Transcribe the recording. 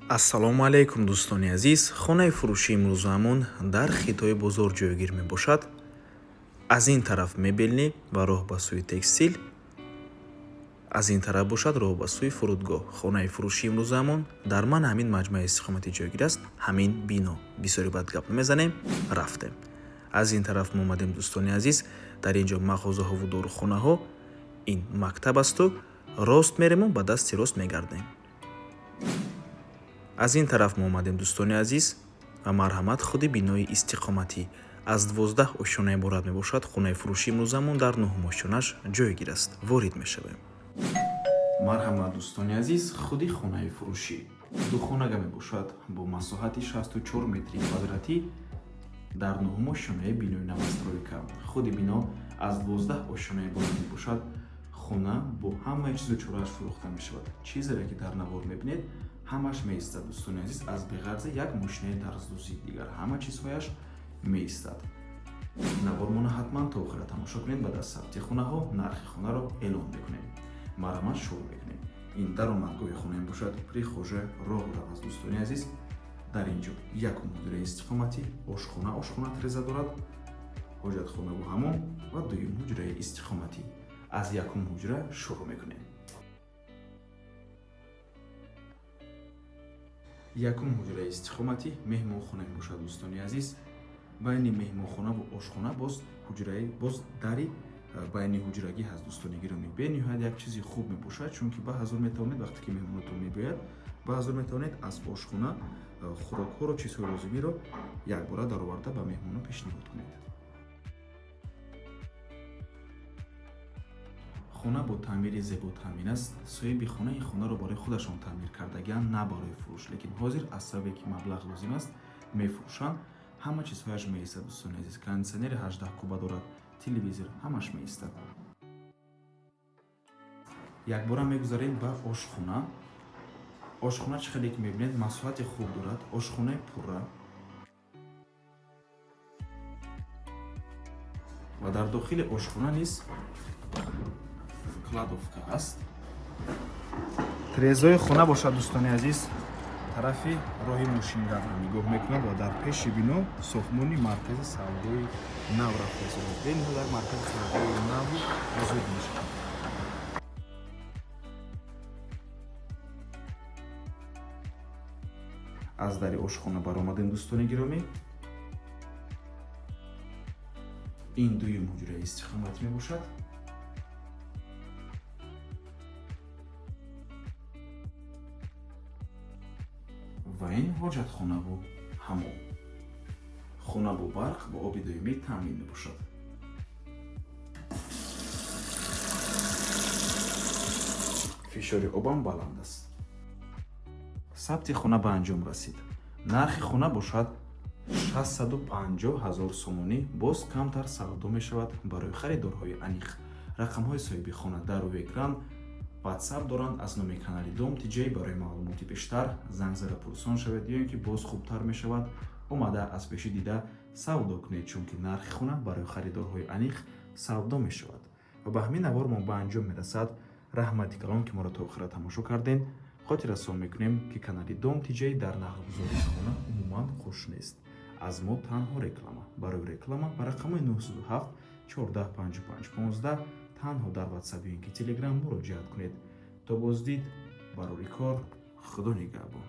Ассалому алайкум, дӯстони азиз. Хонаи фурӯшии имрӯзаамон дар Хитои бозор ҷойгир мебошад. Аз ин тараф мебельный ва роҳ ба сӯи текстил, аз ин тараф бошад роҳ ба сӯи фурудгоҳ. Хонаи фурӯшии имрӯзаамон дар ман ҳамин маҷмӯаи истиқоматӣ ҷойгир аст, ҳамин бино. Бисёри бад гап намезанем, рафтем. Аз ин тараф мо омадем, дӯстони азиз. Дар ин ҷо мағозаҳову дорухонаҳо, ин мактаб асту рост мерему ба дасти рост мегардем. Аз ин тараф мо омадем, дӯстони азиз, ва марҳамат, худи бинои истиқоматӣ аз 12 ошёна иборат мебошад. Хонаи фурӯшии имрӯзамон дар нуҳум ошёнаш ҷойгир аст. Ворид мешавем. Марҳамат, дӯстони азиз, худи хонаи фурӯшӣ духонага мебошад бо масоҳати 64 метри квадратӣ дар нуҳум ошёнаи бинои новостройка. Худи бино аз 12 ошёна иборат мебошад. Хона бо ҳамаи чизу чорааш фурӯхта мешавад. Чизере ки дар навор мебинед, ҳамаш меистад, дӯстони азиз, аз беғарзи як мошинаи дарздӯзӣ, дигар ҳама чизҳояш меистад. Навормона ҳатман то охира тамошо кунед. Баъд аз сабти хонаҳо нархи хонаро эълон мекунем. Марҳамат, шурӯъ мекунем. Ин даромадгоҳи хона мебошад, прихожая, роҳрав аст, дӯстони азиз. Дар ин ҷо якум ҳуҷраи истиқоматӣ, ошхона, ошхона треза дорад, ҳоҷатхонаву ҳамом ва дуюм ҳуҷраи истиқоматӣ. Аз якум ҳуҷра шурӯъ мекунем. Якум ҳуҷраи истиқоматӣ меҳмонхона мебошад, дӯстони азиз. Байни меҳмонхонаву ошхона боз ҳуҷраи, боз дари байни ҳуҷрагӣ ҳаст, дӯстони гиромӣ. Бениҳоят як чизи хуб мебошад, чунки ба ҳазур метавонед, вақте ки меҳмонотон мебиёяд, ба ҳазур метавонед аз ошхона хӯрокҳоро, чизҳои лозимиро якбора дароварда ба меҳмонон пешниҳод кунед. Хона бо таъмири зебо таъмин аст. Соҳиби хона ин хонаро барои худашон таъмир кардагианд, на барои фурӯш, лекин ҳозир аз сабабе ки маблағ лозим аст, мефурӯшанд. Ҳама чизҳояш меистад, дӯстони азиз. Кондитсионери 18 куба дорад, телевизор, ҳамаш меистад. Якбора мегузарем ба ошхона. Ошхона, чӣ хеле ки мебинед, масоҳати хуб дорад, ошхонаи пурра ва дар дохили ошхона низ кладовка аст. Трезои хона бошад, дӯстони азиз, тарафи роҳи мошингардро нигоҳ мекунад ва дар пеши бино сохтмони маркази савдои нав рафта истодааст. Бениҳоят як маркази савдои наву бузург мешавад. Аз дари ошхона баромадем, дӯстони гиромӣ. Ин дуюм ҳуҷраи истиқоматӣ мебошад ва ин ҳоҷатхонаву ҳамом. Хона бо барқ, бо оби доимӣ таъмин мебошад. Фишори обам баланд аст. Сабти хона ба анҷом расид. Нархи хона бошад 650 ҳазор сомонӣ, боз камтар савдо мешавад барои харидорҳои аниқ. Рақамҳои соҳиби хона дар рӯи экран, ватсап доранд аз номи канали Дом Тиҷей. Барои маълумоти бештар занг зада пурсон шавед ё ин ки боз хубтар мешавад, омада аз пешӣ дида савдо кунед, чунки нархи хона барои харидорҳои аниқ савдо мешавад. Ва ба ҳамин навормон ба анҷом мерасад. Раҳмати калон, ки моро то охира тамошо кардем. Хотиррасон мекунем, ки канали Дом Тиҷей дар нархгузории хона умуман хуш нест. Аз мо танҳо реклама. Барои реклама ба рақамҳои 907 14 55 15 танҳо дар ватсап ё ин ки телеграм муроҷиат кунед. То боздид, барори кор, Худо нигаҳбон.